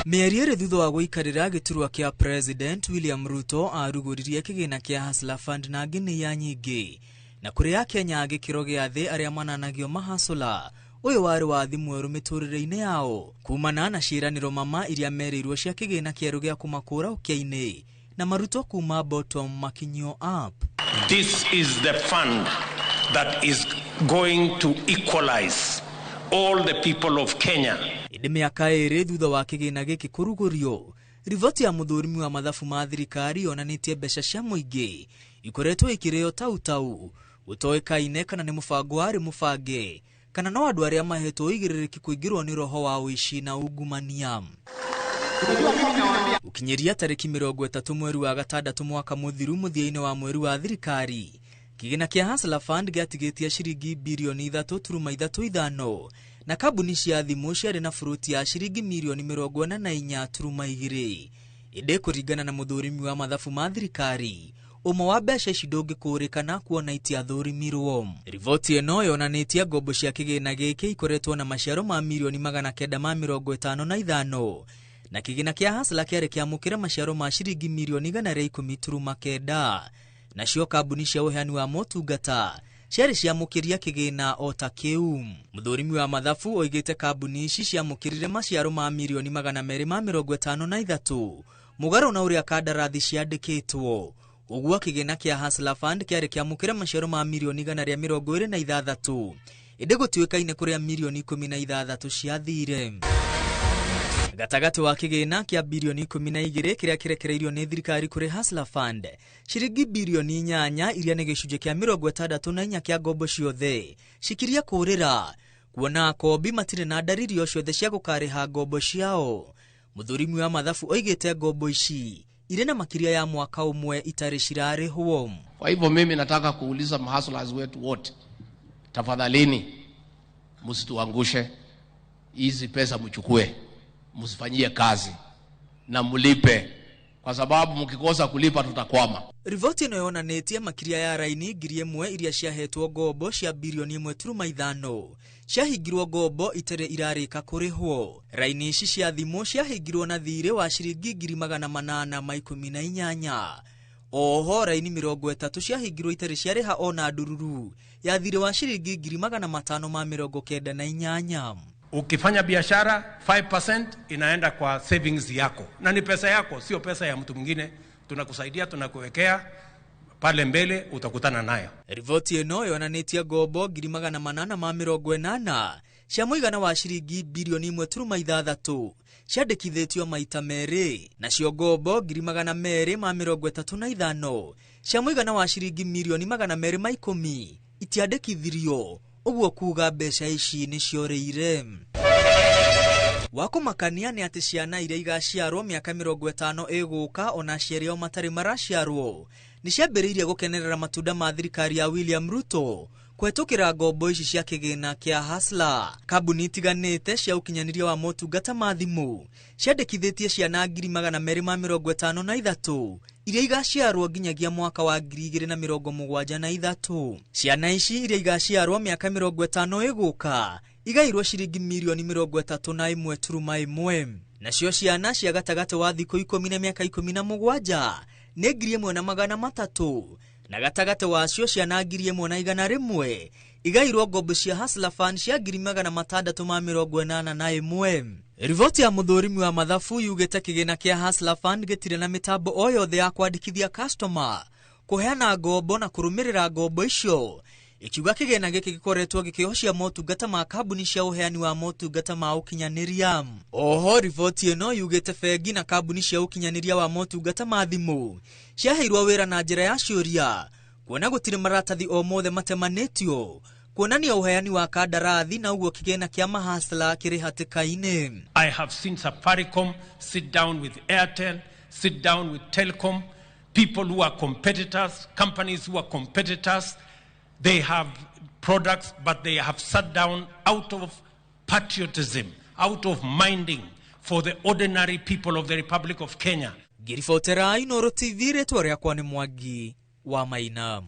Mĩeri 2 thutha wa gũikarĩra gĩturwa kĩa President William Ruto arugũririe kĩgĩna kĩa Hustler Fund na nginya nyingĩ na kũrĩ Akenya gĩkĩro gĩa thĩ arĩa mananagio mahasũla. Ũyũ warĩ wathi mwerũ mĩtũrĩre-inĩ yao kumana na ciĩranĩro mama iria merĩirwo cia kĩgĩna kĩerũ gĩa kũmakũra ũkĩa-inĩ na marutwo kuma bottom makinyio up. This is the fund that is going to equalize all the people of Kenya. Ĩndĩ mĩaka 2 thutha wa kĩgĩna gĩkĩ kũrugũrio, riboti ya mũthũrimi wa mathabu ma thirikari yonanĩtie mbeca cia mũingĩ ikoretwo ikĩrĩo tautau gũtoĩkaine kana nĩ mũbango warĩ mũbange kana no andũ arĩa mahetwo ũigĩrĩrĩki kũingĩrwo nĩ roho wa ũici na ungumania. Ũkinyĩria tarĩki 30 mweri wa 6 mwaka mũthiru mũthia-inĩ wa mweri wa thirikari, kĩgĩna kĩa Hustler Fund gĩatigĩtie ciringi birioni 3.35 na kambuni cia thimũ ciarĩ na buruti ya ciringi mirioni 44.2. Ĩndĩ kũringana na mũthũrimi wa mathabu ma thirikari, ũmwe wa mbeca ici ndũngĩkũrĩkana kuona itiathũrimirwo. Riboti ĩno yonanĩtie ngombo cia kĩgĩna gĩkĩ ikoretwo na maciaro ma mirioni 955 na kĩgĩna kĩa Hustler kĩarĩ kĩamũkĩra maciaro ma ciringi mirioni 110.9. Nacio kambuni cia ũheani wa motungata ciarĩ ciamũkĩria kĩgĩna o ta kĩu. Mũthũrimi wa mathabu oigĩte kambuni ici ciamũkĩrire maciaro ma mirioni 253 mũgarũ na ũrĩa kandarathi ciandĩkĩtwo. Ũguo kĩgĩna kĩa Hustler Fund kĩarĩ kĩamũkĩra maciaro ma mirioni 126, ĩndĩ gũtuĩkaine kũrĩa mirioni 16 ciathire. Gatagatĩ wa kĩgĩna kĩa birioni 12 kĩrĩa kĩrekereirio nĩ thirikari kũrĩ Hustler Fund, ciringi birioni 8 iria nĩ gĩcunjĩ kĩa 64 kĩa ngombo ciothe cikiria kũrĩra, kuona akombi matirĩ na ndariri o ciothe cia gũkarĩha ngombo ciao. Mũthũrimi wa mathabu oigĩte ngombo ici irĩ na makĩria ya mwaka ũmwe itarĩ cirarĩhwo. Kwa hivyo mimi nataka kuuliza mahustlers wetu wote, tafadhalini msituangushe. Hizi pesa mchukue, msifanyie kazi na mlipe, kwa sababu mkikosa kulipa tutakwama. Riboti ĩno yonanĩtie makĩria ya raini 1000 iria ciahetwo ngombo cia birioni 1.5 ciahingirwo ngombo itarĩ irarĩka kũrĩhwo. Raini ici cia thimũ ciahingirwo na thirĩ wa ciringi 818,000. Oho raini 30 ciahingirwo itarĩ ciarĩha ona ndururu ya thirĩ wa ciringi 598,000. Ukifanya biashara 5% inaenda kwa savings yako, na ni pesa yako, sio pesa ya mtu mwingine. Tunakusaidia, tunakuwekea pale mbele, utakutana nayo. Riboti ĩno yonanĩtie ngombo 880 cia mũigana wa ciringi birioni 1.6 ciandĩkithĩtio maita 2, nacio ngombo 235 cia mũigana wa ciringi mirioni 210 itiandĩkithirio, ũguo kuga mbeca ici nĩ ciorĩire. Wakũmakania nĩ atĩ ciana iria igaciarwo mĩaka 50 ĩgũka ona aciari ao matarĩ maraciarwo nĩ ciambĩrĩirie gũkenerera matunda ma thirikari ya William Ruto kũhetũkĩra ngombo ici cia kĩgĩna kĩa Hustler. Kambuni itiganĩte cia ũkinyanĩria wa motungata ma thimũ ciandĩkithĩtie ciana 253 iria igaciarwo nginyagia mwaka wa 2073. Ciana ici iria igaciarwo mĩaka 50 ĩgũka igairwo ciringi mirioni 31.1. Nacio ciana cia gatagatĩ wa thikũ 10 na mĩaka 17 nĩ 1300, na gatagatĩ wacio ciana 1100 igairwo ngombo cia Hustler Fund cia 681. Riboti ya mũthũrimi wa mathabu yugĩte kĩgĩna kĩa Hustler Fund gĩtirĩ na mĩtambo o yothe ya kwandĩkithia customer, kũheana ngombo na kũrũmĩrĩra ngombo icio, ikiuga kĩgĩna gĩkĩ gĩkoretwo gĩkĩhocia motungata ma kambuni cia ũheani wa motungata ma ũkinyanĩria. Oho riboti ĩno yugĩte bengi na kambuni cia ũkinyanĩria wa motungata ma thimũ ciaheirwo wĩra na njĩra ya ciũria, kuona gũtirĩ maratathi o mothe matemanĩtio kuonania ũheani wa kandarathi, na ũguo kĩgĩna kĩa mahasla kĩrĩ hatĩka-inĩ. I have seen Safaricom sit down with Airtel, sit down with Telcom, people who are competitors, companies who are competitors. They have products, but they have sat down out of patriotism, out of minding for the ordinary people of the Republic of Kenya. Ngĩribotera Inooro TV, rĩtwa rĩakwa nĩ Mwangi wa Maina.